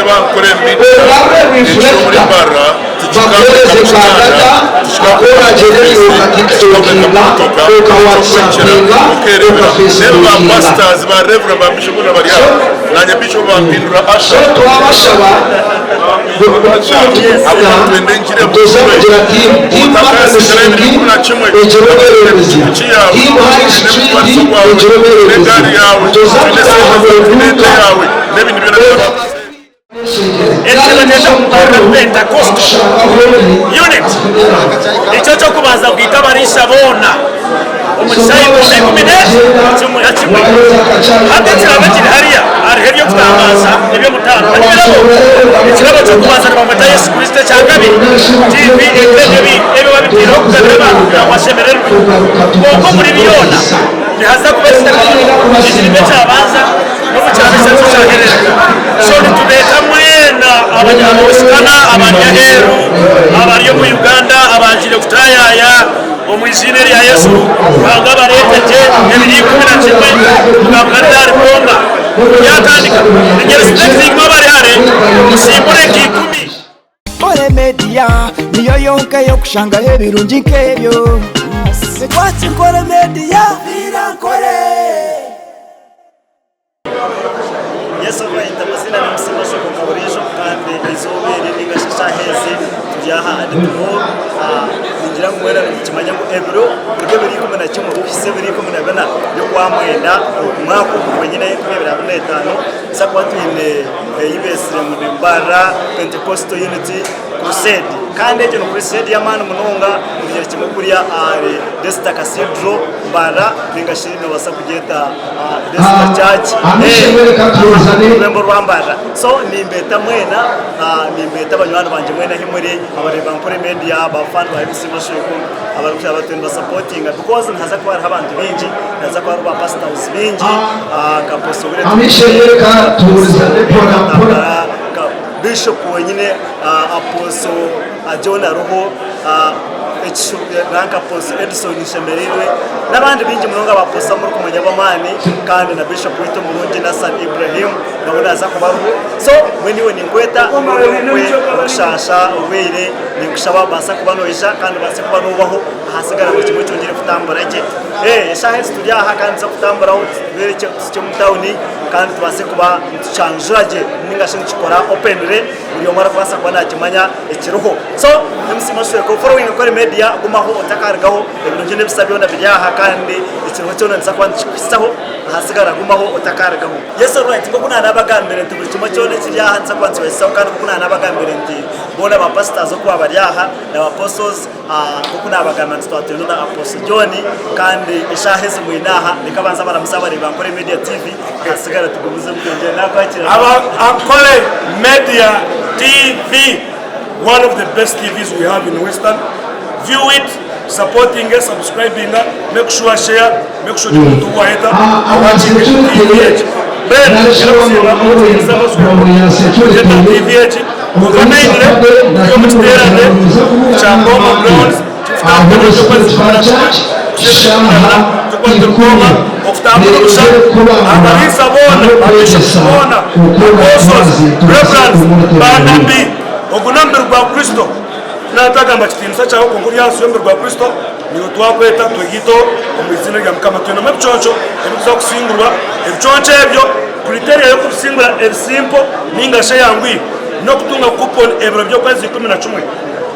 Nindeeba Ankole Media Ogarure ekiri omuri reflector Mbarara tikikaboneka bakuhereze mu ka kitanda, data tikikaboneka aku mu ofiisi, oragyende tikikaboneka mu okatikitokinga, motoka, okawhatsappinga, okwekira okeerebera. Reero ba okafacebookinga. pastors, ba reverend, ba bishop boona bari So aha. Naanye bishop bampindura so usher. twabashaba Bampindura usher ahabw'okuba nitwenda engiri nituza ebuurwe. kugira team, team Otakaasigara ebiro Marketing 11 egire otaine obwebembezi, pikipiki yaawe, team High otaine Street omufariso gwawe, egire otaine obwebembezi. egaari yaawe, Nituza otaine kutaaha sente buri otaine ente duuka. yaawe n'ebindi byona byona. Ekyo nibakyeta Mbarara Pentecostal Unit. Nikyo ky'okubanza kwita abariisa boona omu kishaayi na kimwe. Hati ekirabo ekiri hariya hariho eby'okutangaaza eby'omutaano. Hariho ebirabo. Ekirabo ky'okubanza nibamweta Yesu Kristo, ekya kabiri TV, ebirabo ebindi. Ebyo babitaireho kugabira abantu kugira ngu bashemererwe. Kwonka omuri byona nihaza kuba eki nikyo kyabanza. N'obu kiraabe kiri nikyo kyaherereka. So nitubeeta mwena abanyamusikana abari aheeru, abari omu Uganda abangire kutaayaaya omu iziina erya Yesu, Ruhanga abareete gye ebiro 11 mugarukanire ahari Bwonga. Byatandika. Ninye respecting abari hare musimbure nka ikumi. Nkore Media niyo yonka ey'okushangaho ebirungi nk'ebyo. Twaki Nkore Media. Viira Nkore. Yesu abayeta amazina ni MC Mashoko nka buriijo kandi eizooba eri ninga shi eshaaha ezi turi aha Aditi Hall. Ningira ngu mwena nimukimanya ngu ebiro kuruga ebiro 11 kuhitsya ebiro 14 by'okwamwenda ogu mwaka ogu gwenyine 2025 nituza kuba twine ei beetsire ngu ni Mbarara Pentecostal Unity Crusade kandi egyo ni crusade y'amaani munonga kurugira kimwe kuriya ahari Desta Cathedral Mbarara ninga shi nobaasa kugyeta Desta Church omu rurembo rwa Mbarara. So nimbeeta mwena, nimbeeta banywani bangye mwena ahi muri, abareebi ba Nkore Media, ba fan ba MC Mashweko abarikushaba batuye nibasapotinga because nihaza kuba hariho abantu baingi, nihaza kuba hariho ba pastors baingi nka Apostle Willet Katambara, Bishop wenyine Apostle John ariho, nanka Apostle Edson Nshemereirwe n'abandi baingi munonga aba Apostle abumurikumanya ab'amaani kandi na Bishop waitu omurungi Nassan Ibrahim nawe naaza kuba ariho. So mbwenu iwe ninkweta okwe okushaasha orwaire ninkushaba baasa kuba noija kandi obaase kuba nobaho ahasigara buri kimwe kyongyere kutambura gye. Eshaaha ezi turi aha kandi nituza kutamburaho tuberekye tuhikye omu tawuni kandi tubaase kuba nitukyanjura gye ninga shi nitukikora openly buri omwe arikubaasa kuba nakimanya ekiriho. So MC Mashweko following Nkore Media gumaho otakarugaho ebirungi n'ebisa byona biri aha kandi ekiriho kyona nituza kuba nitukikuhitsaho ahasigara gumaho otakarugaho. Yes alright nkoku nanabagambire nti buri kimwe kyona ekiri aha nituza kuba nikibahisaho kandi nkoku nanabagambire nti boona ba pastors okuba bari aha na ba apostles Nk'oku naabagambira nti twaba twine na Apostle John kandi eshaaha ezi mwine aha reka abanze abaramuze abareebi ba Ankole Media TV ahasigara tugumizemu twongyere naakwakira. Aba Ankole Media TV one of the best TVs we have in Western view it supportinge subscribinga make sure share make sure ogira omuntu ogu wayeta awatchinge TV egi mbwenu niinyenda kusiima omuteereza amasweko kureeta TV egi. Kwonka nainwe muri omu kiteerane kya Boma Grounds kirikutandika n'eky'okwezi 11 kuhitsya ebiro 14 turikuba turi Boma okutambura busha. Abariisa boona, ba bishops boona, apostles, reverends, baanabi, ogu n'omubiri gwa Kristo. Tinatagamba kitiinisa kyawe kwonka ori ahansi y'omubiri gwa Kristo, niiwe twakweta twegaite omu iziina rya Mukama. Twinemu ebiconco ebirikuza kusingurwa, ebiconco ebyo criteria y'okubisingura eri simple ninga shi eyanguhi n'okutunga coupon ebiro by'okwezi 11.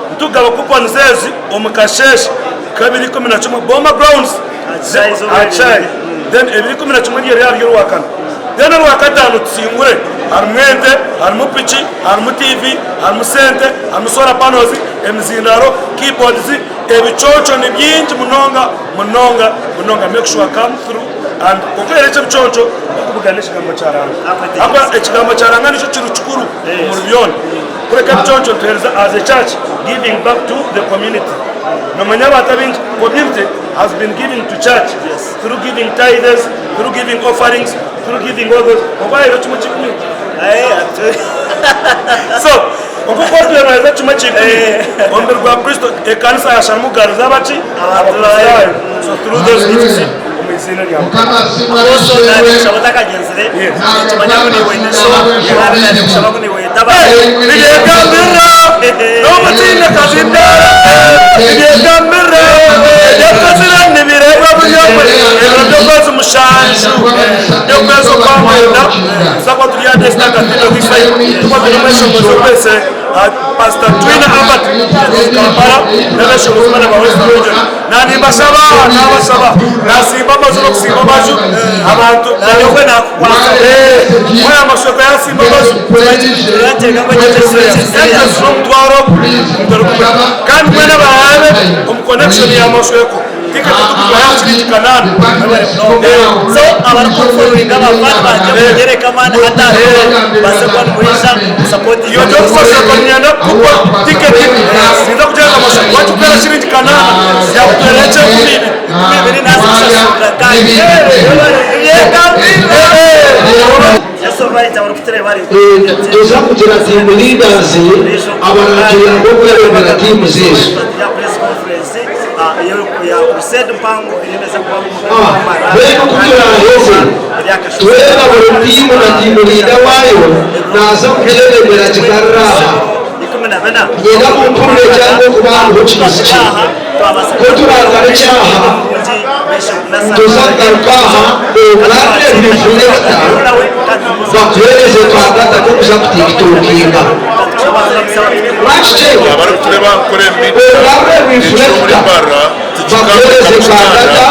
Nitugaba coupons ezi omu kasheeshe k'ebiro 11 Boma Grounds aha kishaayi then ebiro 11 ryo ryaba riri orwakana. Then orwakataano tusingure harimu ente, harimu piki, harimu TV, harimu sente, harimu solar panels, emizindaaro, keyboards, ebiconco ni bingi munonga munonga munonga make sure come through and kwonka oreekye ebiconco n'okubugana ekigambo kya Ruhanga ahakuba ekigambo kya Ruhanga nikyo kiri kikuru omuri byona kureka ebiconco nituheereza as a church giving back to the community nomanya abantu abaingi community has been giving to church through giving tithes through giving offerings through giving all those kwonka waheereza kimwe ky'ikumi so kwonka ku orikureeba waheereza kimwe ky'ikumi omubiri gwa Kristo ekanisa yasharamu kugaruza abaki abakristaayo so through those gifts omu eiziina rya Mukama. Apostle nanye nkushaba otakagyenzire ninkimanya ngu niiwe oine show kandi nanye nkushaba ngu niiwe oyetaba. Nibyegambirira n'obutiine kazindaaro Nibyegambirira eby'okukozire nibireebwa buri omwe Ebiro by'okwezi mushanju by'okwezi okwa mwenda Tuza kuba turi aha Daystar Cathedral this side Tukuba twine omweshongozi okwese Pastor Twine Albert of Kampala n'abeshongozi boona ba West Region Nanimbashaba nabashaba nasimba amaju n'okusimba amaju abantu Nanyokwe nakukwasa. Mwaya amashoko yasimba amaju Sente z'omutwaro ogu omutwaro gumwe kandi mbwenu abaraabe omu connection ya mashweko ticket tukugura aha shilingi kanaana. So abarikufollowinga aba fan bangye munyereke amaani hati aha mubaase kuba nimwija musupportinge. Iyo ndikushashura niinyenda kukuha ticket ninza kugira ngu amashweko wakikutwara shilingi kanaana yakutwara eky'enkumi ibiri. Enkumi ibiri naaza kushashurira kandi. Tuza kugira team leaders abaratuyamba okwebembera tiimu zaitu. Mbwenu ku turaaheze twena buri tiimu na tiimu leader waayo naaza kugyebembera agigarure aha. Niinyenda mumpurire gye ahabw'okuba hariho ekinyusi kye. Ku turaagarukye aha, nituza kugaruka aha ogarure reflector bakuheereze ka data k'okuza kutikitokinga. Mwakiteeba? Abarikutureeba nkore media Ogarure ekiri omuri reflector Mbarara tikikambika bakuheereze mu ka kitanda data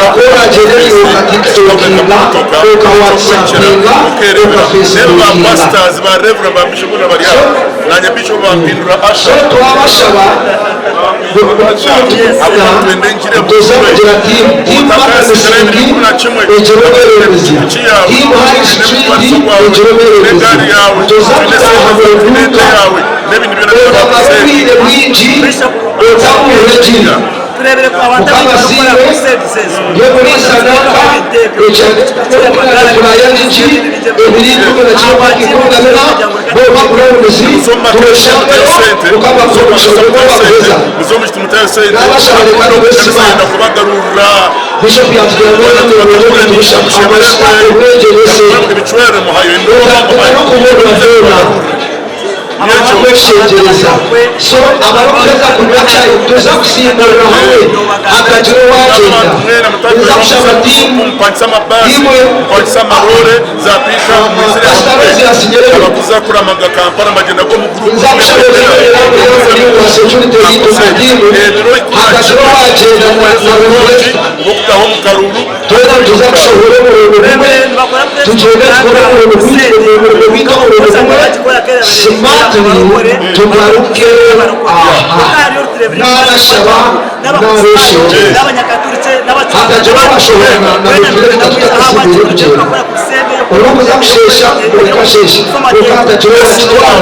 aku tikikambika mu oragyende ofiisi okatikitokinga, tikikambika mu motoka ekyokwecera okawhatsapinga, okerebera reero ba okafacebookinga. pastors ba reverend ba bishop boona bari So, aha nanye bishop bampindura so usher twabashaba Ahabw'okuba nituza kugira tiimu tiimu Martin egire obwebembezi, tiimu High Street egire obwebembezi. Nituza kutaaha buri duuka otamara obwire bwingi otabuurira engiri. Mukama asiimwe, Yeburiisa nanka ekya furaya ningi ebiri 11 14 Boma Grounds tubeshangeyo Mukama akuhe omugisha ogwo bakuheza. Nabashaba reka nobwe smart. Bishop yatugira ngu obu nitubusha amasita obwengye n'esente. Otakuba n'okubuurira hoona ahabw'okweshengyereza. So abarikuheza kunywa chai nituza kusimburira hamwe hatagira owagyenda. Ninza kushaba tiimu imwe Pastor Rosius Nyerere. Ninza kushaba obemerere hamwe wa security yitu na tiimu hatagira owagyenda na reflector. Twena nituza kushohora omurundi gumwe tugyende tukore omurimo gwaitu omurimo gwaitu omurundi gumwe smartly tugaruke aha. Naabashaba naabeshengyereza hatagira owashohora na reflector tutakasiibwire kugyenda. Orikuza kusheesha orikasheesha kwonka hatagira owakitwara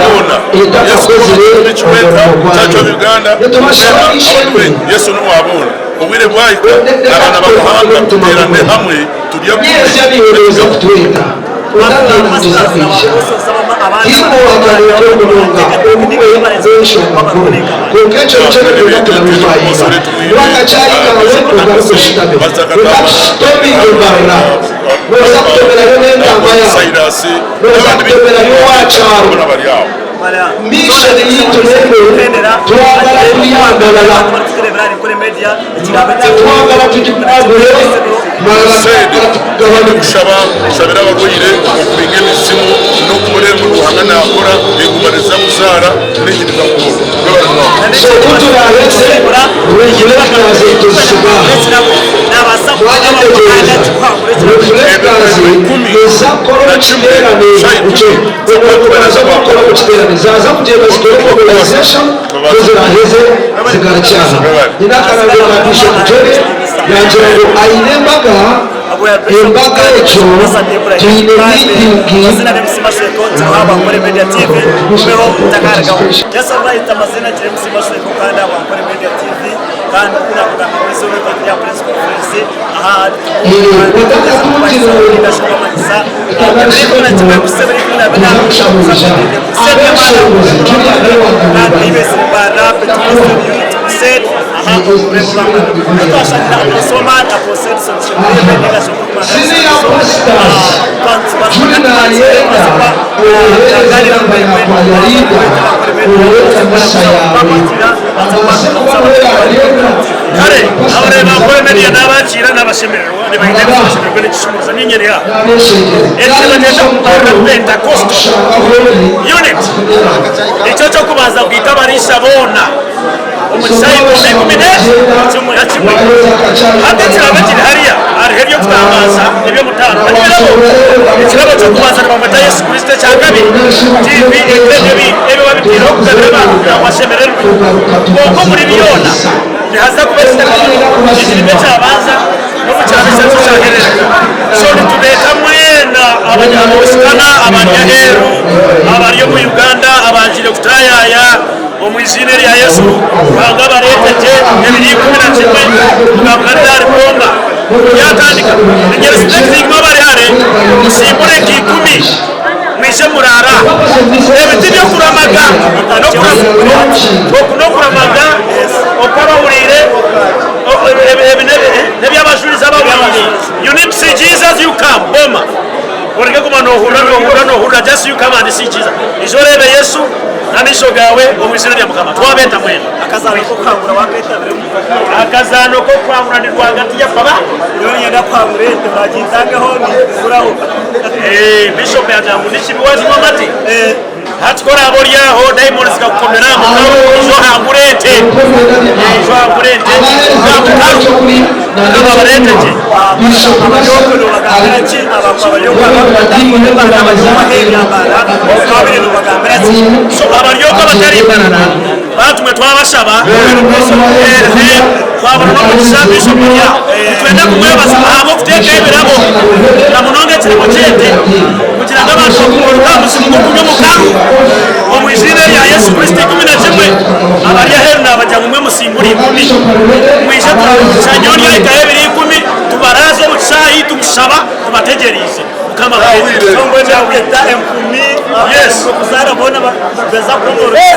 etakakozire omurimo gwayo. Nitubashaba eishe-emwe. Obwire bwahika abaana ba Ruhanga tuteerane hamwe turye kumwe. Nyentsya niiwe nooza kutweta, otatiina nituza kwija. Tiimwe owaabareeta munonga, obumwe n'enshonga nkuru. Kwonka ekyo nikyo nituba turabivaayinga. Nywa akacaayi kaawe ogaruke oshutame. Reka tushitominge mbarira. Nooza kutomerayo n'entaama yaawe. Nooza kutomerayo owa kyaro. Mission yaitu n'emwe, twagala kuyambalala, twagala tugikangure marara Said, twagala tukugabanuke. Ndikushaba nshabire abarwaire okubinga emizimu n'okumureba ngu Ruhanga nakora eguma riza kuzaara n'egi riza kuhurwa. Webare munonga. So ku turaaheze reflectors tuzisiga aha. Mwanyetegyereza? Reflectors niza kukora omu kiteerane ekyo. Obwo baraza kukora omu kiteerane. Zaaza kugyenda zikore mobilization ku ziraaheze zigarukye aha. Nyine akarango ka Bishop Jerry yangira ngu aine embaga, embaga egyo twine miitingi. Tutakushabuuza abeshobozi turi Senior pastors, Julie nayenda oheereze enamba ya Kare abareeba Ankole Media nabakiira nabashemererwa nibaine bashemererwe n'ekishumuruzo niinye ndi aha. Eki nibakyeta Mbarara Pentecostal Unit. Nikyo ky'okubanza kwita abariisa boona omu kishaayi boona na kimwe. Hati ekirabo ekiri hariya hariho eby'okutangaaza eby'omutaano n'ebirabo. Ekirabo ky'okubanza nibamweta Yesu Kristo ekyakabiri TV ebitebe ebi ebyo babitaireho kugabira abantu kugira ngu bashemererwe. Kwonka omuri byona nihaza kuba ekitebe eki nikyo kyabanza n'obu kiraabe kitari kyo kyaherereka. So nitubeeta mwena abanyabusikana abari aheeru, abari omu Uganda abagiire kutaayaaya omu iziina erya Yesu, Ruhanga abareete gye ebiro 11 mugarukanire ahari Boma. Byatandika. Ninye respecting imwe abari hare musimbure nka ikumi mwije muraare aha. Ebi tibyokuramaga oku nokuramaga okwabahuriire ebi nebyabajurizi abahuriire you need to see Jesus you come boma oreke kuguma nohurira nohurira nohurira just you come and see Jesus ija oreebe Yesu namaisho gaawe omu izina rya mukama twabeta mwena. Akazaano k'okuhangura waketabiremu? Akazaano k'okuhangura ni rwagati ya baba. Nyowe niinyenda kuhangura ente baagintangaho ningiguraho. Bishop yaagira ngu nikibi waaginywa amate. Hati ku oraabe ori aho daimoni zikakukomera aha mukaru ija ohangure ente. Ija ohangure ente omu mukaru Mukama abareete gye. Abaryoka noobagambira ki? Abaryoka abaheeru ya Mbarara babire noobagambira ki? So abaryoka abatari Mbarara Baatumwe twabashaba eeh twabona n'omugisha Bishop ari aha. Nitwenda kumwebaza ahabw'okuteekaho ebirabo na munonga ekirabo ky'ente kugira ngu abantu bakuruka aha muzimu gw'okunywa omukaru omu iziina erya Yesu Kristo 11 abari aheeru naabagira ngu imwe musimbure ikumi mwije turabe omugisha nyowe ndyahikaho ebiro ikumi tubaraaze omu kishaayi tumushaba tubategyereize. Mukama abahe Yes.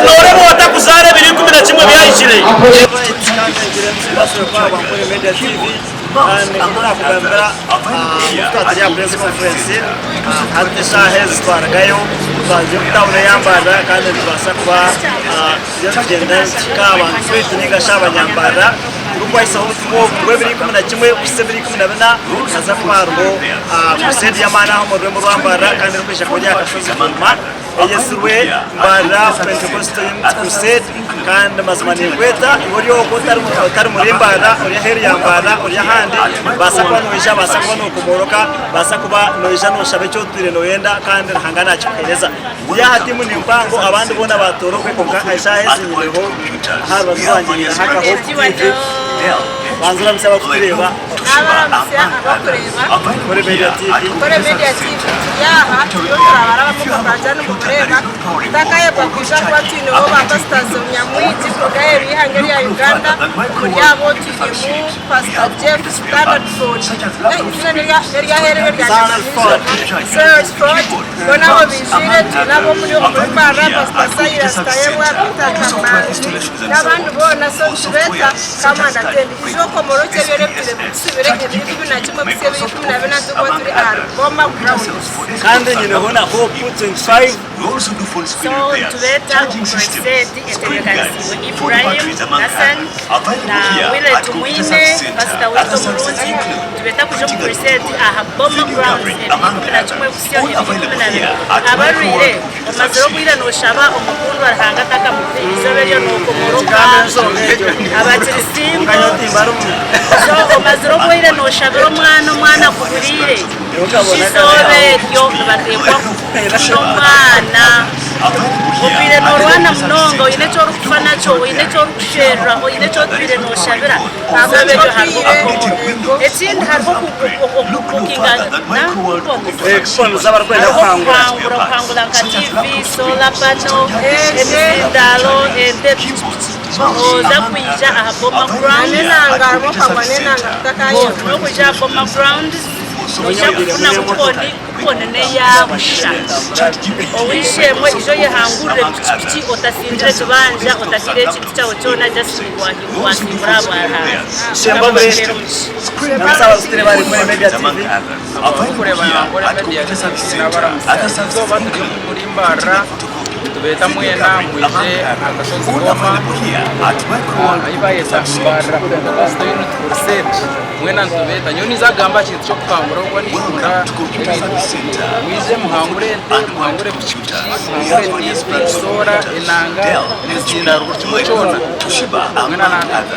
Noreeba owatakuzaara ebiro 11 byahikire. Turikwahisaho obutumwa obu ngu ebiro 11 kuhitsya ebiro 14 haza kuba hariho crusade y'amaani aha omu rurembo rwa Mbarara kandi erikwija kuba eri aha kashozi Hoima eyetsirwe Mbarara Pentecostal Unity Crusade kandi mazima ninkweta iwe ori okwo otari muri Mbarara ori aheeru ya Mbarara ori ahandi baasa kuba noija baasa kuba nokomoroka baasa kuba noija noshaba eki otwire noyenda kandi Ruhanga nakikuhereza. Ndi aha tiimu ni mpango abandi boona baatoora okwe kwonka eshaaha ezi nyineho aha rubaju rwangye nyineho aka Hope TV. Banza oramutsye abarikutureeba. Naabaramutsya abarikureeba Nkore Media TV. Nkore Media TV turi aha turiyo turabaraba muka nimubureeba tutakayebwa kwija kuba twineho ba pastors nyamwingi kuruga aheeru y'eihanga erya Uganda omuri abo twinemu Pastor Jeff Standardford eiziina neryaheeru erya Standardford Boona abo baijwire, twine ab'omuri omuri Mbarara, Pastor Silas Tayebwa, Peter Kamanzi n'abandi boona so nitubeeta come and attend. Ija okomorokye ebyona ebitwire bikusibire ebiro 11 kuhitsya ebiro 14 turikuba turi ahari Boma Grounds. Kandi nyineho na Hope 25. So nitubeeta omu crusade etebeekanisiibwe Ibrahim Hassan na Willy Tumwine, Pastor waitu omurungi. Nitubeeta kwija omu crusade aha Boma Grounds ebiro 11 kuhitsya ebiro 12. Abarwaire, omazire obwire nooshaba omukundwa Ruhanga atakamukuhaire eizooba eryo nookomoroka. Abakiri single, so omazire obwire nooshabira omwana, omwana akuburiire, eizooba eryo nibateekwa kufuna omwana. Otwire noorwana munonga, oine eki orikufa nakyo, oine eki orikusherura, oine eki otwire nooshabira, eizooba eryo hariho okukomoroka. Ekindi hariho okubukinga hariho okuhangura, okuhangura nka tiivi, solar pano, emizindaaro, ente, pikipiki. Nooza kwija aha Boma Grounds, n'okwija aha Boma Grounds, noija kufuna kuponi. Kuponi n'eya busha. Ow'eishe-emwe ija oyehangurire pikipiki otasingire kibanja, otateire ekintu kyawe kyona just wasimbura ahabwa Ruhanga. Shemba Mukama Bure, akuhe omugisha. Abarikureeba Ankole Media TV nabaramutsya. Erizooba turi omuri Mbarara. Nitubeeta mwena mwije aha kashozi Goma ahu bayeta Mbarara Pentecostal Unity Crusade. Mwena nitubeeta. Nyowe ninza kugamba aha kintu ky'okuhangura ahabw'okuba ninkunda ebintu. Mwije muhangure ente, muhangure pikipiki, muhangure tiivi, soora, enanga, emizindaaro buri kimwe kyona. Mwena nabeeta.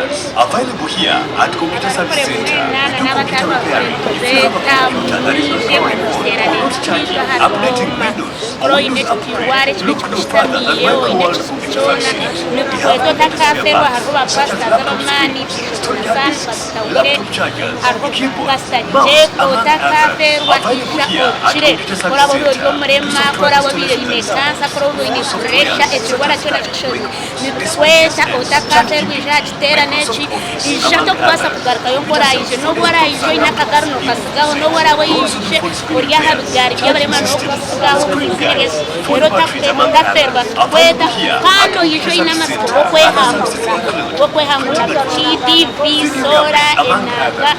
Mwena n'abatari bakore nitubeeta mwije omu kiteerane eki ahari Goma. Kuri oine ekirwara ekiba ekikushutamiire, oine ekizibu kyona, nitukweta otakafeerwa. Hariho ba pastors ab'amaani, Bishop Nathan, Pastor Wire, hariho Pastor Jeff, otakafeerwa ija okire. Ku oraabe obaire ori omurema, ku oraabe obaire oine kansa, ku oraabe oine puresha, ekirwara kyona ekikushobire, nitukweta otakafeerwa ija aha kiteerane eki, ija tokubaasa kugarukayo nk'oraije. N'obu oraije oine akagaari nookasigaho, n'obu oraabe oije ori aha bigaari by'abarema n'okutsigaho omu iziina rya Yesu. Reero otafeerwa nitukweta kandi oije oine amatsiko g'okwehangura, g'okwehangurira buri ki, tiivi, soora, enanga,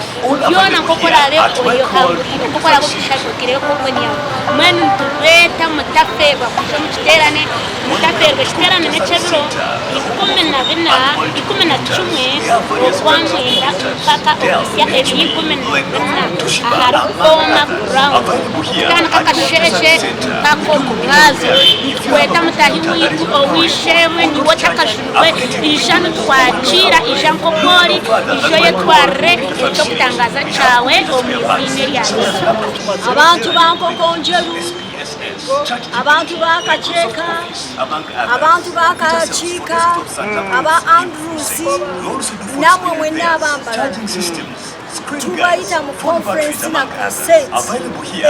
byona nk'oku oraabe oyehanguriire, nk'oku oraabe obishajukireyo nk'oku oniaho. Mbwenu nitubeeta mutafeerwa kwija omu kiteerane, mutafeerwa. Ekiteerane n'eky'ebiro 14, 11 Okwamwenda mpaka okuhitsya ebiro 14 ahari Boma Ground kutandika akasheeshe mpaka omu mwazyo. Nitukweta mutaahi waitu ow'eishe-emwe niiwe otakajunirwe, ija nitwakiira, ija nk'oku ori, ija oyetwarire eky'okutangaaza kyawe omu iziina erya Yesu. Abantu ba Nkokonjeru, abantu ba Kakyeka, abantu ba Kakiika, aba Andrews namwe mwena aba Mbarara tubayita mu conference na crusade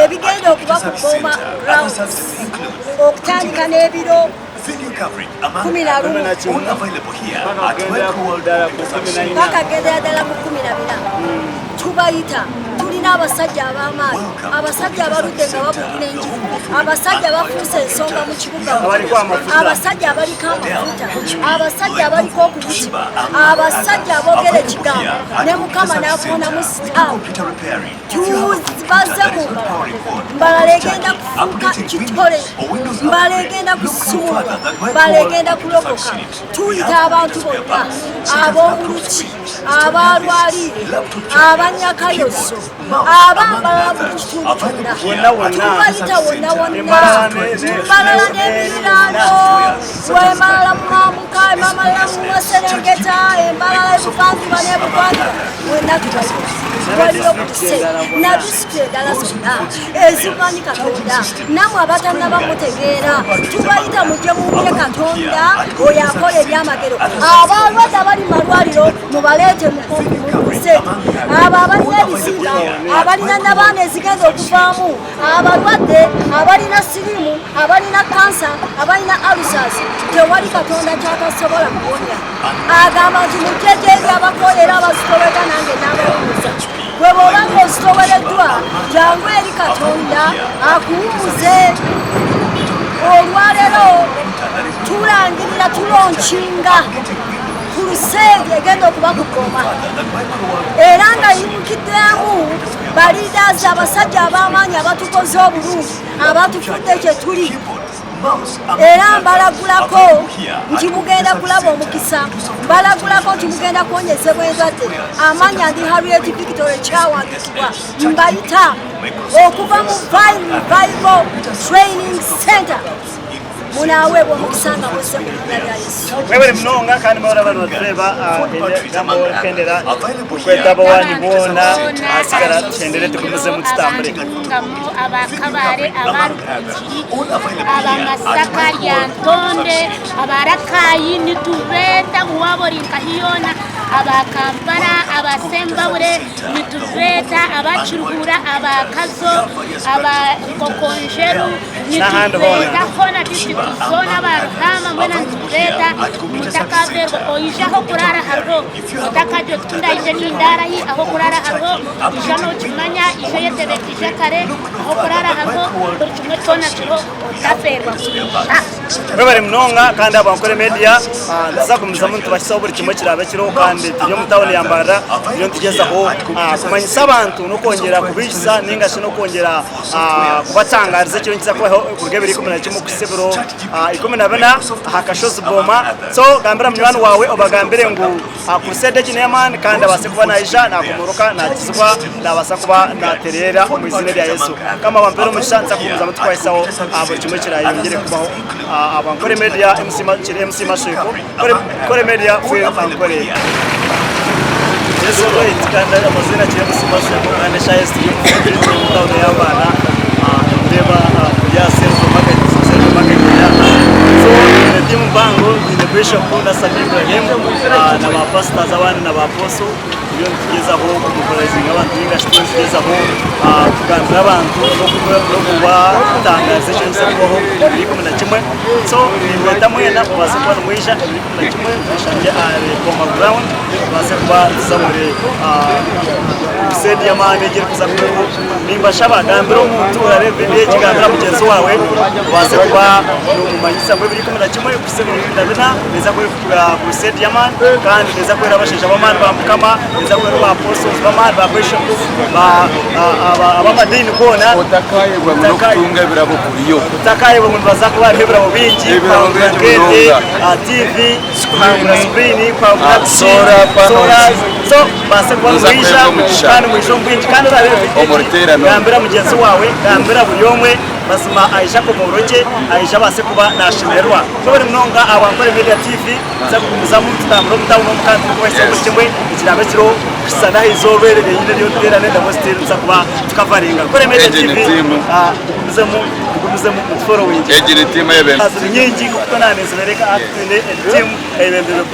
ebigenda okuba ku Boma grounds okutandika n'ebiro 11 paka gendera ddala ku 14. Tubayita, tulina abasajja ab'amaanyi, abasajja abaludde nga babuulira enjiri, abasajja abafuuse ensonga mu kibuga, abasajja abaliko amafuta, abasajja abaliko okuyitibwa, abasajja aboogera ekigambo ne Mukama n'akonamu sitaani. Tubaze mu Mbarara. Mbarara egenda kufuuka kitole, Mbarara egenda kusumulwa, Mbarara egenda kulokoka. Tuyita abantu bonna ab'omuluki, abalwaliire, abanyakayoso, abambalala buli kitundu kyonna, tubayita wonna wonna, Mbarara n'emiriraano, wembalala mu mambuka, emamalala mu maserengeta, embalala ebuvanjuba n'ebugwanjuba, wonna tubayita. Waliyo buli na disitulikiti endala zonna ezimanyi Katonda. Namwe abatannaba mutegeera, tubayita mujje muwulire Katonda oyo akola ebyamagero. Abalwadde abali mu malwaliro mubaleete mukuze, abo abalina ebizimba, abalina nabaana ezigenda okuvaamu, abalwadde abalina siriimu, abalina kansa, abalina alusas, tewali Katonda kyatasobola kuwonya. Agamba nti mujje gyendi abakolera abazitoweka nange n'abawumuza. Gwe bw'oba ng'ozitowereddwa, jangu eri Katonda akuwumuze. Olwaleero tulangirira, tulonkinga kuruseedi egenda okuba ku Goma, era nga yimukiddemu baliidaazi, abasajja ab'amaanyi abatukoze obulungi, abatufudde kye tuli. Era mbalagulako nti mugenda kulaba omukisa, mbalagulako nti mugenda kuwonyezebwa endwadde. Amanya ndi Harriet Victory Kyawandikibwa, mbayita okuva mu Vine Revival Training Center. Munaaweebwa omukisa nga muzze mu linnya lya Yesu. Mwebale munonga kandi mwebale abantu batureeba egambo orikendera kweta abawanyi boona ahasigara tuhendere tugumizemu tutambure. Abantungamo, abakabare, abarugiri, abamasaka, lyantonde, abarakayi, nitubeeta waaba ori nkahi yoona, aba Kampala, aba Sembabule, nitubeeta aba Kiruhura, aba Kazo, aba Nkokonjeru, N'ahandi hoona. nitubeeta hoona district zoona, aba Ruhaama mwena nitubeeta. Nitubeeta mutakaferwa oije ah'okuraara hariho otakagira oti kundaije nindaarahi ah'okuraara hariho ija nokimanya ija oyetebeekaize kare ah'okuraara hariho buri kimwe kyona kiriho otaferwa kwija. Mwebare munonga kandi aba Ankole Media nituza kugumizamu nitubahisaho buri kimwe ekiraabe kiriho kandi turi omu tawuni ya Mbarara turiyo nitugyezaho kumanyisa abantu n'okwongyera kubaijutsa ninga shi n'okwongyera kubatangariza ekiriyo nikiza kubaho kuruga ebiro 11 kuhitsya ebiro 14 aha kashozi Boma. So gambira munywani waawe obagambire ngu Crusade egi n'ey'amaani kandi abaase kuba naija nakomoroka nakizibwa nabaasa kuba natereera omu iziina erya Yesu. Mukama abampeere omugisha nituza kugumizamu tukubahisaho buri kimwe ekirayeyongyere kubaho. Aba Nkore Media MC MC Mashweko Nkore Media Feel Ankore. Yesu waitu kandi amazina kiri MC Mashweko kandi eshaaha ezi turi omu tawuni ya Mbarara nitureeba kuri aha Central Market, Central Market eri aha. So twine tiimu mpango twine Bishop Nasser Ibrahim na ba pastors abandi na ba apostle turiyo nitugyezaho kumobilizinga abantu ninga shi turiyo nitugyezaho kugambira abantu n'okubatangariza ekirikuza kubaho ebiro 11. So nimbeeta mwena mubaase kuba nimwija ebiro 11 mweshangye ahari Boma Ground tubaase kuba nituza omuri crusade y'amaani egi erikuza kubaho. Nimbashaba gambira omuntu orareeba vidiyo egi gambira mugyenzi waawe obaase kuba nomumanyisa ngu ebiro 11 kuhitsya ebiro 14 neeza kuba eri crusade y'amaani kandi neeza kuba eriho abashaija b'amaani ba Mukama, neeza kuba eriho ba apostles b'amaani, ba bishops, ab'amadiini goona. Otakaayebwa ngu n'okutunga ebirabo kuriyo. Otakaayebwa ngu nibaza kuba hariho ebirabo bingi, Ebirabo kuhangura bingi nk'ente, munonga. TV, kuhangura screen, kuhangura piki, Solar panels. solar, so mubaase kuba Noza nimwija kuheebwa omugisha. kandi mwije omu bwingi kandi orareeba vidiyo Omu egi ruteerane oru. gambira mugyenzi waawe, gambira buri omwe mazima aije akomorokye, aije abaase kuba nashemererwa. Mwebare munonga aba Ankole Media TV, nituza kugumizamu tutambure omu tawuni omu kandi turikubahisaho buri kimwe ekiraabe kiriho kuhitsya n'aha izooba eri ryenyini ery'oruteerane nabwo still nituza kuba tukavaringa. Ankole Media Egi ni TV, tiimu. mugumizemu mugumizemu mutuforowinge. Egi ni tiimu eyebembire. Ziri nyingi nk'oku twena nizibereka hati twine tiimu eyebembirwe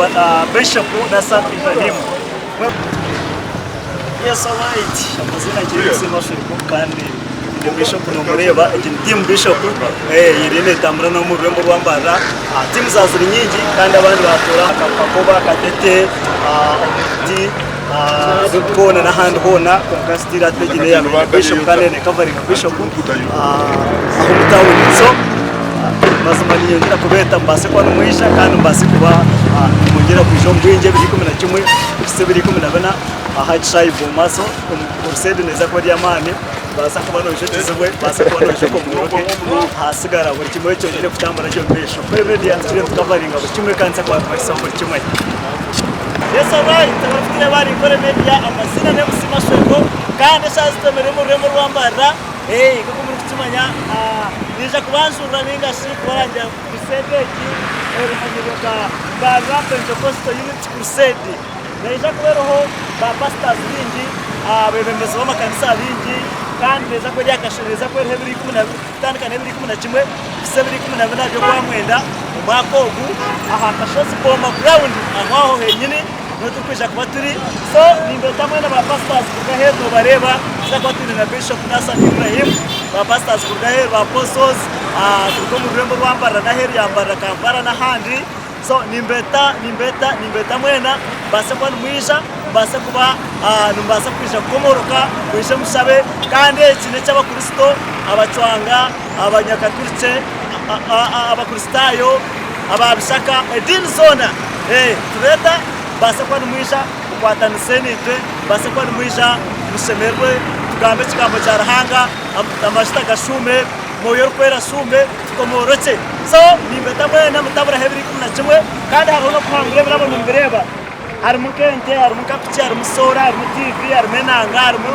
Bishop Nasser Ibrahim. Yes alright, amazina gye MC Mashiriko kandi ndi Bishop nomureeba egi ni team Bishop eriyo netambura n'omu rurembo rwa Mbarara. Tiimu za ziri nyingi kandi abandi batuura Kakoba, Katete, Omuti, hoona n'ahandi hoona kwonka still hati egi neya Bishop kandi nekavaringa Bishop aho omu tawuni. So mazima ninyongyera kubeeta mubaase kuba nimwija kandi mubaase kuba nimwongyera kwija omu bwingi ebiro 11 kuhitsya ebiro 14 aha kishaayi Bomaso. Crusade neeza kuba eri ey'amaani, nobaasa kuba noija okizibwe, nobaasa kuba noija okomoroke, hasigara buri kimwe kyongyere kutambura gye omu maisho. Kore media tukire nitukavaringa buri kimwe kandi tuza kuba nitubahisaho buri kimwe. Yes alright, abarikutureeba ahari Nkore Media, amaziina ni MC Mashweko kandi eshaaha ezi twemereire omu rurembo rwa Mbarara, nk'oku murikukimanya naija kubanjurira ninga shi kubarangira crusade egi erimanyirwe nka Mbarara Pentecostal Unity Crusade. Neija kuba eriho ba pastors baingi, abebembezi b'amakanisa baingi kandi neija kuba eri aha neija kuba eriho ebiro ikumi na kutandika n'ebiro 11 kuhitsya ebiro 14 by'okwamwenda omwaka ogu aha kashozi Boma ground aho aho henyini niho turikwija kuba turi. So nimbeeta mwena ba pastors kuruga aheeru nobareeba nituza kuba twine na Bishop Nathan Ibrahim, ba pastors kuruga aheeru, ba apostles kuruga omu rurembo rwa Mbarara n'aheeru ya Mbarara, Kampala n'ahandi. So nimbeeta, nimbeeta, nimbeeta mwena mubaase kuba nimwija, mubaase kuba nimubaasa kwija kukomoroka, mwije mushabe, kandi eki n'eky'Abakristo, abacwanga, Abanyakaturikye, Abakristaayo, Ababishaka, ediini zoona. Nitubeeta mubaase kuba nimwija mukwatanise naitwe, mubaase kuba nimwija mushemererwe, tugambe ekigambo kya Ruhanga, amajuta gashuume. Mwoyo Orikwera ashuume tukomoorokye. So nimbeta mwena mutaburaho ebiro 11 kandi hariho n'okuhangura ebirabo nimubireeba. Harimu nk'ente, harimu nka piki, harimu soora, harimu tiivi, harimu enanga, harimu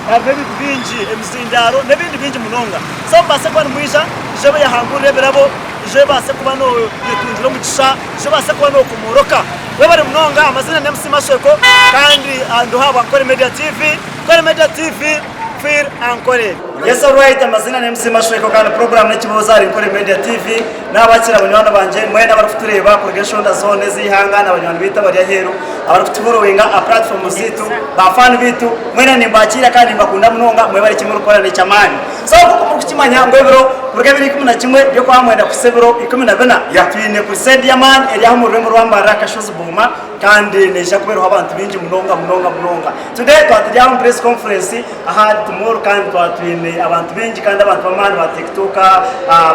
harimu ebintu bingi, emizindaaro n'ebindi bingi munonga. So mubaase kuba nimwija, ija oyehangurire ebirabo, ija obaase kuba noyetungira omugisha, ija obaase kuba nokomooroka. Webare munonga, amazina ni MC Mashweko kandi ndiho ahabwa Nkore Media TV. Nkore Media TV. Fir Ankore. Yes alright amazina ni MC Mashweko kandi program n'ekibuuzo ahari Nkore Media TV nabakira banywani bangye mwena abarikutureeba kuruga enshonda zoona ez'eihanga na banywani baitu abari aheeru abarikutuforowinga aha platform zaitu ba fan baitu mwena nimbakiira kandi nimbakunda munonga mwebare eki murikukora nekyamaani. So nk'oku murikukimanya ngu ebiro kuruga ebiro 11 by'Okwamwenda kuhitsya ebiro 14, twine Crusade y'amaani eri aha omu rurembo rwa Mbarara Kashozi Booma kandi neija kuba eriho abantu baingi munonga munonga munonga. Today twaba turi aha omu press conference aha Art Mall kandi twaba twine abantu baingi kandi abantu b'amaani ba TikToker,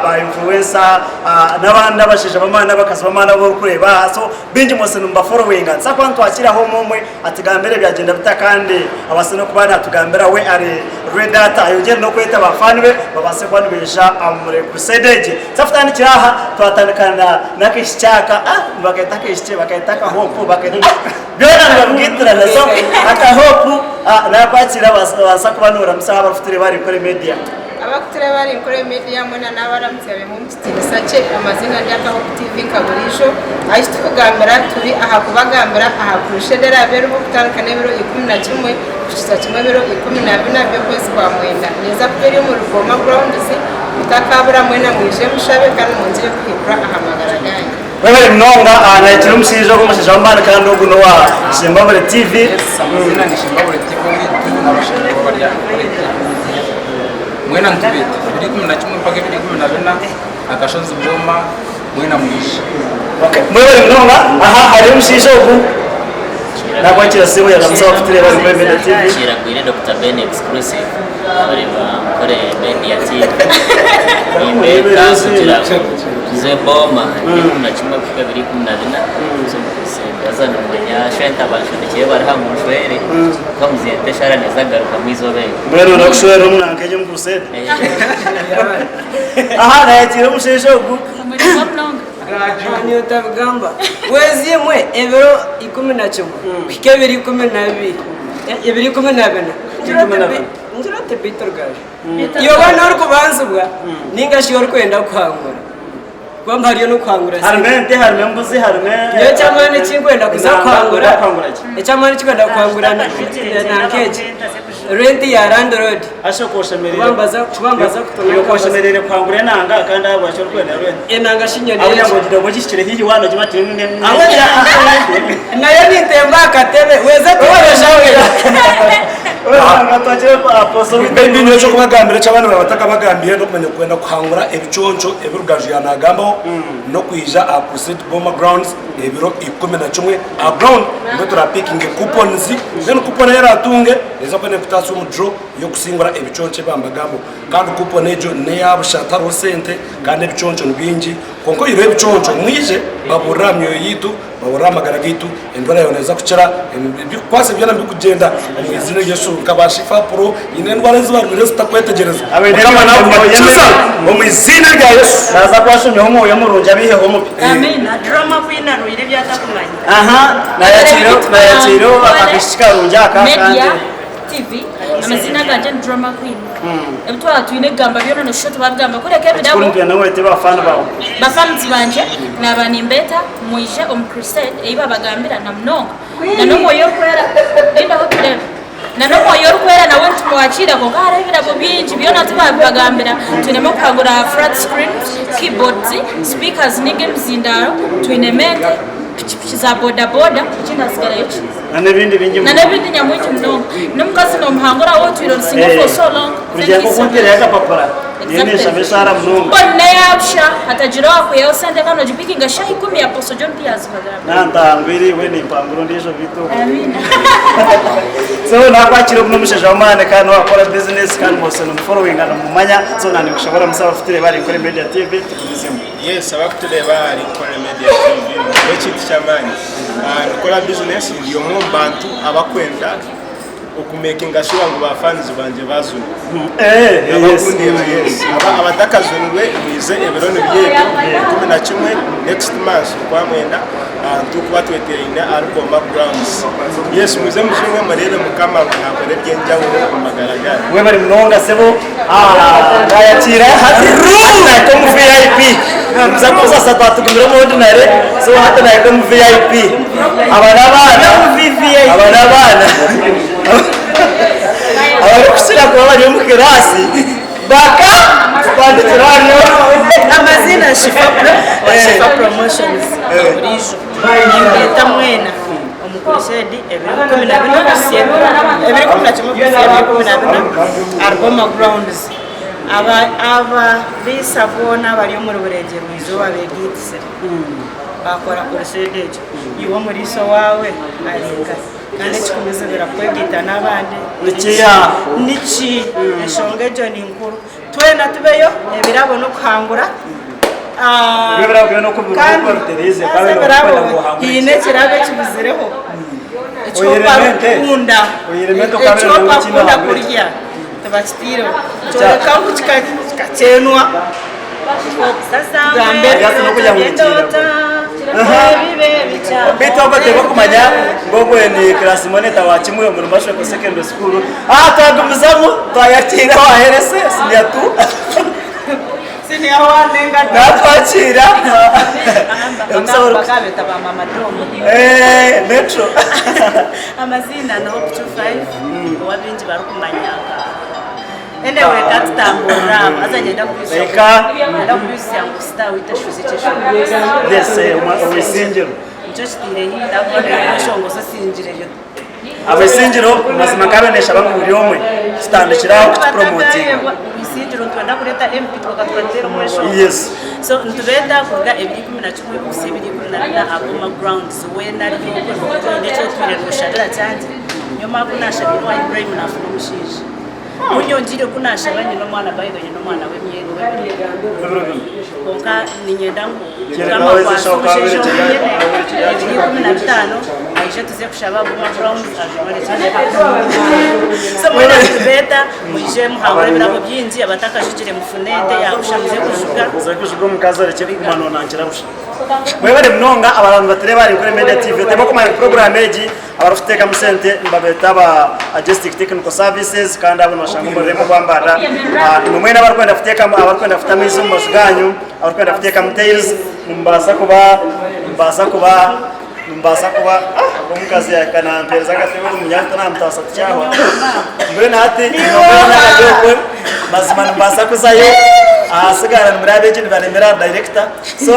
ba influencer n'abandi abashaija b'amaani n'abakazi b'amaani abu orikureeba aha. So baingi mwose nimubaforowinga. Nituza kuba nitwakiraho omwe omwe atugambire byagenda bita kandi abaase n'okuba natugambira we ari ready ata ayongyere n'okweta ba fan be babaase kuba nibaija omuri crusade egi. Tuza kutandikira aha twatandika na n'akaishiki aka ah nibaketa akaishiki baketa akahope baketa ah byona nibabigaitirana so akahope ah nakwakira obaasa kuba noramusa abarikutureeba ahari Nkore Media. Abakutureeba ahari Nkore Media mwena nabaramutsya bemwe omu kitiinisa kye amazina ndi Akahope TV nka buriijo ahi tukugambira turi aha kubagambira aha crusade eraabe eriho kutandika n'ebiro 11 kuhikisa kimwe ebiro 14 by'okwezi kwa mwenda neeza kuba eri omuri Boma Grounds mutakaabura mwena mwije mushabe kandi mwongyere kuhindura aha magara ganyu. Webare munonga nayakira omushaija ogu omushaija w'amaani kandi ogu n'owa Shimbabure TV. Amazina ni Shimbabure TV owaitu n'abashaija bo bari aha Nkore TV Media. Mwena nitubeeta 2011 mpaka 2014 akashozi Boma mwena mwije. Okay, mwebare munonga aha hariyo omushaija ogu nakwakira simu yaramusa abakutureeba ahari Nkore Media TV. Kiragwire Dokita Ben exclusive abareba Nkore Media TV. Nimbeeta kugira ngu tuze Boma 2011 kuhika 2014 tuze omu crusade. Haza nimumanya shente abanshomekire bari aha ngu nshwere kwonka muzente eshara neeza kugarukamu eizooba eryo. Mbwenu noyenda kushwerera omunanka egi omu crusade? Aha nayakiira omushaija ogu. Manya otabigamba. Weezi imwe ebiro 11 kuhika ebiro 12, ebiro 14. Ngira oti beitu rugaju. Iwe waaba orikubanzibwa nainga shi orikwenda kuhangura. Kwamba hariyo n'okuhangura Harimu ente, harimu embuzi, harimu Nyowe eky'amaani eki nkwenda kuza enamba, kuhangura, noyenda kuhangura ki? eky'amaani eki nkwenda kuhangura nanka egi, renti ya landlord. Asha okwo oshemereire Kuba mbaza kuba mbaza kutona Iwe oshemereire kuhangura enanga kandi ahabwaki orikwenda renti? Enanga shi nyowe Ahabw'okugira n'eki. ngu ogire ngu ogihikire haihi waaba nogiba ati Nayo nintemba aha katebe, weeza tiwaroshawe. Maybe nyowe eky'okubagambira eki abandi baaba batakabagambire n'okumanya kwenda kuhangura ebiconco ebi Rugaju yaanagambaho n'okwija aha Crusade Boma Grounds ebiro 11 aha ground nibwo turaapikinge coupons then coupon ei oraatunge neeza kuba neekutaasya omu draw y'okusingura ebiconco ebi bambagambaho kandi coupon egyo n'eya busha tihariho sente kandi ebiconco ni bingi kwonka oihireho ebiconco mwije babuurire aha myoyo yaitu Baburire amagara gaitu, endwara yaawe neeza kukira, ebirikukwasa byona birikugyenda omu iziina rya Yesu. Nka ba Shifa Pro, haine endwara ezi barwaire ezi tutakwetegyereza. Mukama nakubakiza omu iziina rya Yesu. Naaza kubashomyaho omwoyo murungi abaiheho omubi. Amina. Drama queen arwaire ebi atakumanya. Aha, nayakiire nayakiire akaishiki karungi aka kandi. Media TV amazina gangye ni Drama Queen. Ebi twaba twine kugamba byona noshusha oti babigamba kureka Ekikuru ebirabo. nitwenda ngu oyete ba fan baawe. Ba fans bangye naba nimbeeta mwije omu crusade ei babagambira na munonga na n'omwoyo orikwera rindaho tureebe na n'omwoyo orikwera nawe nitumwakiira kwonka hariho ebirabo bingi byona tibabibagambira twinemu okuhagura flat screens, keyboards, speakers ninga emizindaaro twinemu ente, pikipiki za boda boda ekindi hasigarayo ki? Na n'ebindi bingi Na n'ebindi nyamwingi munonga. N'omukazi nomuhangura waaba otwire ori single for so long. Kurugiirira Thank you nk'oku so much. nteerayo akapapura, niyo nenshaba eshaara munonga. Mbwenu n'eya busha hatagira owakwihaho sente kandi nogipikinga shaaha ikumi Apostle John Pius Bagamba. Nantangwire iwe nimpangura ondiijo beitu ogu. Amiina. So nakwakira ogu n'omushaija w'amaani kandi owakora business kandi mwose nimuforowinga nimumumanya so nanye ninkushaba oramutsye abarikutureeba ahari Nkore Media TV tugumizemu. Yes abarikutureeba ahari Nkore Media TV nikyo ekintu ky'amaani. Nikora bizinesi ndi omwe omu bantu abakwenda okumekinga shuwa ngu ba fans bangye bazunwa. Abakundeeba yes. Abatakazunirwe mwize ebiro nibyo ebyo 11 next month okwamwenda nitukuba twetereine ahari Boma grounds. Yes mwize mujunwe mureebe mukama ngu nakora ebyenjawulo omu magara ganyu. Webare munonga sebo. Nayakiira hati nahika omu VIP. Nituza kukozesa twatugumire omu ordinary so hati nahika omu VIP. Aba n'abaana aba n'abaana abarikukira kuba bari omu kiraasi baka bandikira hano. Amaziina Shifa Pro wa Shifa Promotions buriijo nimbeeta mwena omu crusade ebiro 14 kuhitsya ebiro 11 kuhitsya ebiro 14 ahari Boma Grounds. Abariisa boona abari omuri Burengyerwa-izooba beegaitisire baakora crusade egyo. Iwe omuriisa owaawe ari nkahi? Kandi ekikumuzibira kwegaita n'abandi niki? Enshonga egyo ni nkuru. Twena tubeyo, ebirabo n'okuhangura. Kandi haza ebirabo haine ekirabo ekibuzireho eki obu arikukunda, eki obu akunda kurya. Tibakitaireho kyoreka ngu kikakyenwa. Beitu abo tibakumanya ngu ogwe ni class monitor wa kimwe omuri Mashoko Secondary School. Ah, twagumizamu twayakiira owa Herese senior 2. Senior 1 nenga Natwakiira. Bakabeta ba mama Domo. Eh, metro. Amaziina ni Hope 25 owa baingi barikumanya nka Anyway, katutamburira aho haza nyenda Reka. nyenda kwijutsya ngu star waitu ashuuze ekyeshongoro. Yes, Owisingiro. Nikyo kitaire haihi ahabw'okuba omweshongozo osingireyo. Ab'Isingiro mazima nkabe neshaba ngu buri omwe tutandikire aho kukipromotinga. Isingiro nitwenda kureeta MP twonka tukateera omweshongozo. Yes. So nitubeeta kuruga ebiro 11 kuhitsya ebiro 14 aha Boma grounds weena ari okwe oine eki otwire noshabira kyangye. Nyowe maama ku nashabire owa Ibrahim nafuna omushaija. Ku nyongiire ku nashaba nyine omwana by the way nyine omwana w'ebiro bina. Kwonka niinyenda ngu Mukama akwase omushaija ogu nyine ebiro 15 aije tuze kushaba Boma Grounds ajware So mwena nitubeeta mwije muhangure ebirabo bingi abatakajugire mufune ente ya busha muze kujuga. Muze kujuga omukazi arekye kuguma nonankira busha. Mwebare munonga abantu batureeba ahari Nkore Media TV. Oteekwa kumanya ngu puroguraamu egi abarikututeekamu sente nibabeeta aba Agestic Technical Services kandi abo nibashanga omu rurembo rwa Mbarara. Imwe mwena abarikwenda kuteekamu abarikwenda kuta amaizi omu maju gaanyu, abarikwenda kuteekamu tiles, nimubaasa kuba nimubaasa kuba nimubaasa kuba ah omukazi yahika nampeereza akatebe ogu munyaanya tanamutaasa tikyahwa. Mbwenu hati imwe mwena abari okwe mazima nimubaasa kuzayo ahasigara nimureba egi nibaremera aha director so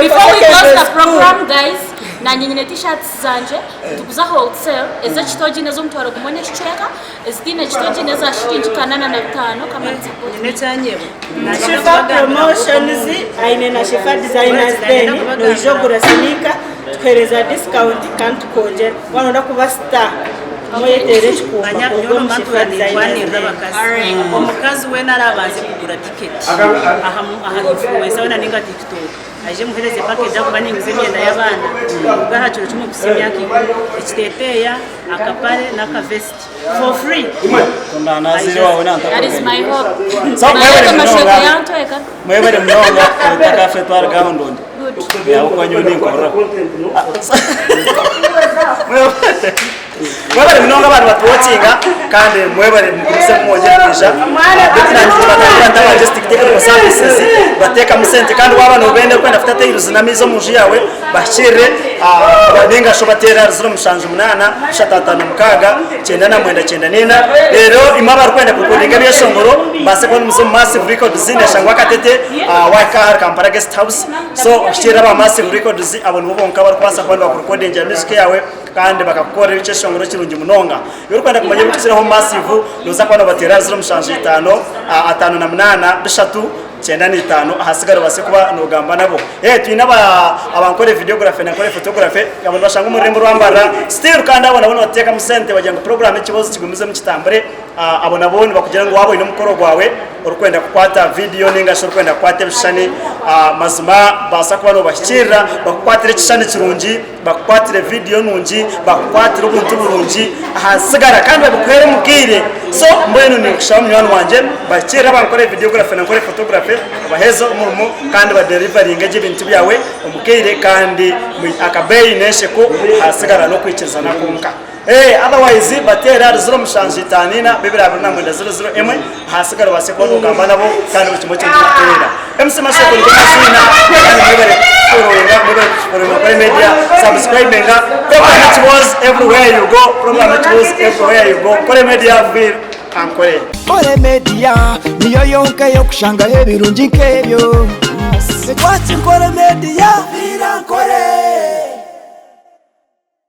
Before we close the program guys, nanye nyine t-shirts zangye nituguza wholesale ez'ekitogi n'ez'omutwaro gumwe n'ekicweka ezitaine kitogi n'eza shiringi kanana na bitaano come and support me. Shifa Promotions aine na Shifa Designers then noija ogura sneaker tukuhereza discount kandi tukwongyera waaba noyenda kuba star guma oyeteere ekikumba kwonka omu Shifa Designers Den. Omukazi weena araabanze kugura tiketi aha influencer weena ninga tiktok Aije muhereze package ahakuba ninguza emyenda y'abaana kuruga aha kiro kimwe kuhitsya emyaka ikumi, ekiteteeya, akapare n'aka vest for free. That is my hope. So, mwebare Nayeta munonga. mashoka yantweka. Mwebare munonga ebitaka ffe twaruga aho ndondi. Ahabw'okuba nyowe ninkorera. Mwebare munonga abantu batuwokinga kandi mwebare mugumize mwongere kwija. Beitu nanye nibatandika nta Majestic Technical Services bateekamu sente kandi waaba nobenda orikwenda kuta tiles n'amaizi omunju yaawe bahikirire ninga shi obateere ahari 078 356 9994 reero imwe abarikwenda kurekodinga ebyeshongoro mubaase kuba nimuza omu Massive Records neshangwa Katete wahika ahari Kampala Guest House so ohikirire aba Massive Records abo nibo bonka abarikubaasa kuba nibakurekodingira music yaawe kandi bakakukorera ekyeshongoro kirungi munonga. Iwe orikwenda kumanya ebirikukiraho Massive, nooza kuba noobateera ahari 075 58 3 95 ahasigara obaase kuba noogamba nabo. Twine aba abankore videography na nkore photography abo nibashangwa omu rurembo rwa Mbarara still kandi abo nabo nibateekamu sente bagira ngu puroguraamu ekibazo kigumizemu kitambure. Abo nabo nibakugira ngu waaba oine omukoro gwawe orikwenda kukwata vidiyo ninga shi orikwenda kukwata ebishushani, mazima baasa kuba noobahikirira bakukwatire ekishushani kirungi. Bakukwatire vidiyo nungi, bakukwatire obuntu burungi ahasigara kandi babikuhere omu bwire. So mbwenu ninkushaba munywani wangye bahikirire abankore videography na nkore photography obaheeze omurimo kandi badelivaringe gye ebintu byawe omu kaire kandi akabeeyi n'ensheko ahasigara n'okwikirizana kwonka. Otherwise bateere ahari 0754 229 00 ahasigara obaase kuba nogamba nabo kandi buri kimwe kyona orikuteera. MC Mashoko nigo maziina kandi mwebare kutufollowinga mwebare kutufollowinga Nkore Media subscribinga program Ekibozi everywhere you go program Ekibozi everywhere you go Nkore Media Bill Ankore. Nkore Media niyo yonka ey'okushangaho ebirungi nk'ebyo.